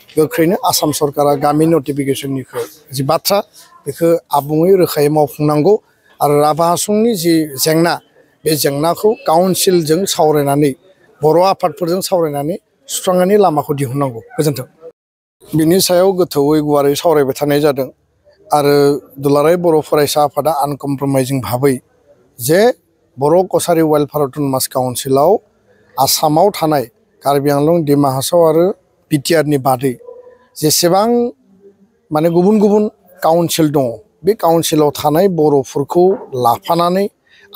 गोख्रैनो आसाम सरकारा गामि नटिफिकेशननिखौ जि बाथ्रा बेखौ आबुङै रोखायै मावफुंनांगौ आरो राभा हासंनि जि जेंना बे जेंनाखौ काउन्सिलजों सावरायनानै बर' आफादफोरजों सावरायनानै सुस्रांनायनि लामाखौ दिहुननांगौ। गोजोन्थों। बिनि सायाव गोथौयै गुवारै सावरायबाय थानाय जादों आरो दुलाराय बर' फरायसा आफादा आनकमप्रमाइजिं भाबै जे बर' कछारी वेलफेयार अट'नमास काउन्सिलाव आसामाव थानाय कार्बि आंलं, डिमा हासाव आरो बिटिआरनि बादै जेसेबां माने गुबुन गुबुन काउन्सिल दङ बे काउन्सिलाव थानाय बर'फोरखौ लाफानानै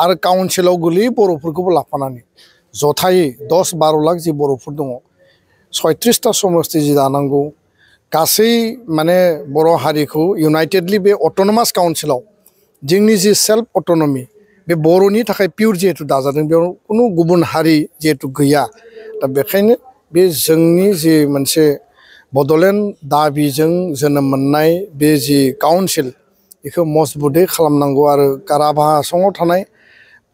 आरो काउन्सिलाव गोलैयै बर'फोरखौबो लाफानानै जथायै 10-12 लाख जि बर'फोर दङ 36टा समस्ति जि दानांगौ गासै माने बर' हारिखौ इउनाइटेडलि बे अट'नमास काउन्सिलाव जोंनि जि सेल्फ अट'नमि बे बर'नि थाखाय पिउर जिहेतु दाजादों बेयाव खुनु गुबुन हारि जिहेतु गैया दा बेखायनो बे जोंनि जि मोनसे बड'लेण्ड दाबिजों जोनोम मोननाय बे जि काउन्सिल बेखौ मजबुतै खालामनांगौ आरो राभा हासंआव थानाय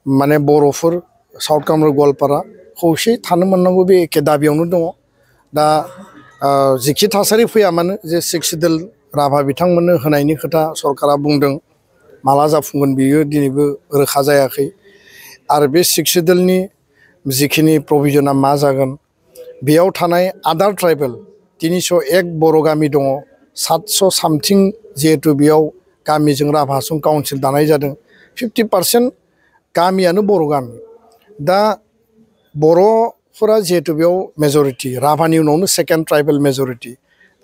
माने बर'फोर साउथ कामरुप गवालपारा खौसे थानो मोननांगौ बे एखे दाबियावनो दङ। दा जिखि थासारि फैया मानो जे 6 सिडुल राभा बिथांमोननो होनायनि खोथा सरकारा बुंदों माला जाफुंगोन बियो दिनैबो रोखा जायाखै आरो बे 6 सिडुलनि जिखिनि प्रभिजना मा जागोन बेयाव थानाय आदार ट्राइबेल 301 बर' गामि दङ 700 सामथिं जिहेतु बेयाव गामिजों राभा हासं काउन्सिल दानाय जादों 50% गामियानो बर' गामि दा बर'फोरा जिहेतु बेयाव मेजरिटि राभानि उनावनो सेकेन्ड ट्राइबेल मेजरिटि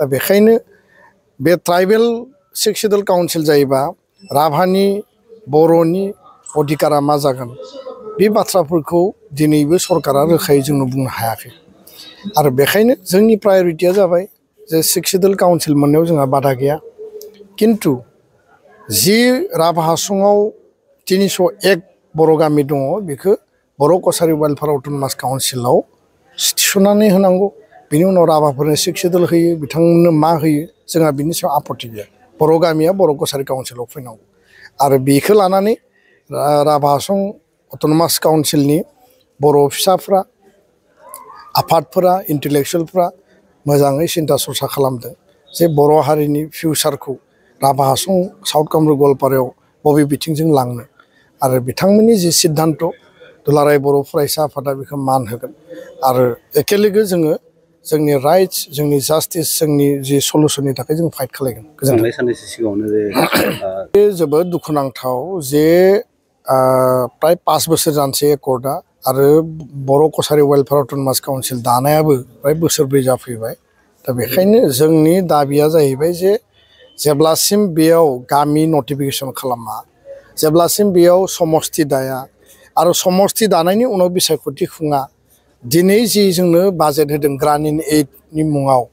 दा बेखायनो बे ट्राइबेल 6 सिडुल काउन्सिल जायोबा राभानि बर'नि अधिकारा मा जागोन बे बाथ्राफोरखौ दिनैबो सरकारा रोखायै जोंनो बुंनो हायाखै आरो बेखायनो जोंनि प्रायरिटिया जाबाय जे 6 सिडुल काउन्सिल मोननायाव जोंहा बादा गैया किन्तु जि राभा हासंआव 301 बर' गामि दङ बेखौ बर' कछारी वेलफेयार अट'नमास काउन्सिलाव थिसननानै होनांगौ बिनि उनाव राभाफोरनो 6 सिडुल होयो बिथांमोननो मा होयो जोंहा बिनि सायाव आपत्ति गैया बर' गामिया बर' कछारी काउन्सिलाव फैनांगौ आरो बेखौ लानानै राभा हासं अट'नमास काउन्सिलनि बर' फिसाफ्रा आफादफोरा इन्टेलेक्सुयेलफ्रा मोजाङै सिन्था सरसा खालामदों जे बर' हारिनि फिउचारखौ राभा हासं साउथ कामरुप गवालपारायाव बबे बिथिंजों लांनो आरो बिथांमोननि जि सिद्धान्त दुलाराय बर' फरायसा आफादा बेखौ मान होगोन आरो एखे लोगो जोङो जोंनि राइट्स जोंनि जास्टिस जोंनि जि सलुसननि थाखाय जों फाइट खालामगोन। गोजोनथों। साननैसो सिगाङावनो बे जोबोद दुखुनांथाव जे प्राय 5 बोसोर जानोसै एकर्डआ आरो बर' कछारी वेलफेयार अट'नमास काउन्सिल दानायाबो प्राय बोसोरब्रै जाफैबाय दा बेखायनो जोंनि दाबिया जाहैबाय जे जेब्लासिम बेयाव गामि नटिफिकेसन खालामा जेब्लासिम बेयाव समस्ति दाया आरो समस्ति दानायनि उनाव बिसायख'थि खुङा दिनै जि जोंनो बाजेट होदों ग्रामीण एइडनि मुङाव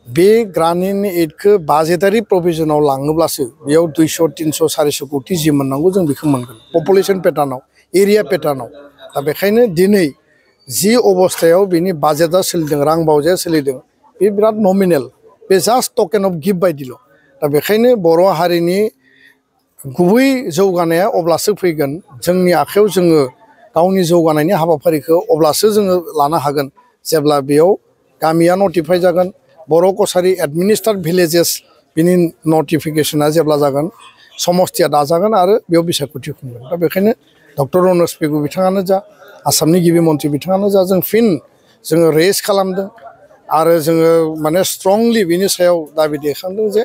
बे ग्रामीण एइडखौ बाजेटारि प्रभिजनाव लाङोब्लासो बेयाव 200-300-400 कोटि जि मोननांगौ जों बेखौ मोनगोन पपुलेसन पेटार्नाव एरिया पेटार्नाव दा बेखायनो दिनै जि अबस्थायाव बेनि बाजेटआ सोलिदों रां बावजाया सोलिदों बे बिराद नमिनेल बे जास्ट टकेन अफ गिफ्ट बायदिल' दा बेखायनो बर' हारिनि गुबै जौगानाया अब्लासो फैगोन जोंनि आखायाव जोङो गावनि जौगानायनि हाबाफारिखौ अब्लासो जोङो लानो हागोन जेब्ला बेयाव गामिया नटिफाइ जागोन बर' कछारी एडमिनिस्ट्रेटेड भिलेजेस बिनि नटिफिकेसना जेब्ला जागोन समस्तिया दाजागोन आरो बेयाव बिसायख'थि खुंगोन दा बेखायनो डक्टर रनज पेगु बिथाङानो जा आसामनि गिबि मन्थ्रि बिथाङानो जा जों फिन जोङो रेज खालामदों आरो जोङो माने स्ट्रंलि बिनि सायाव दाबि दैखांदों जे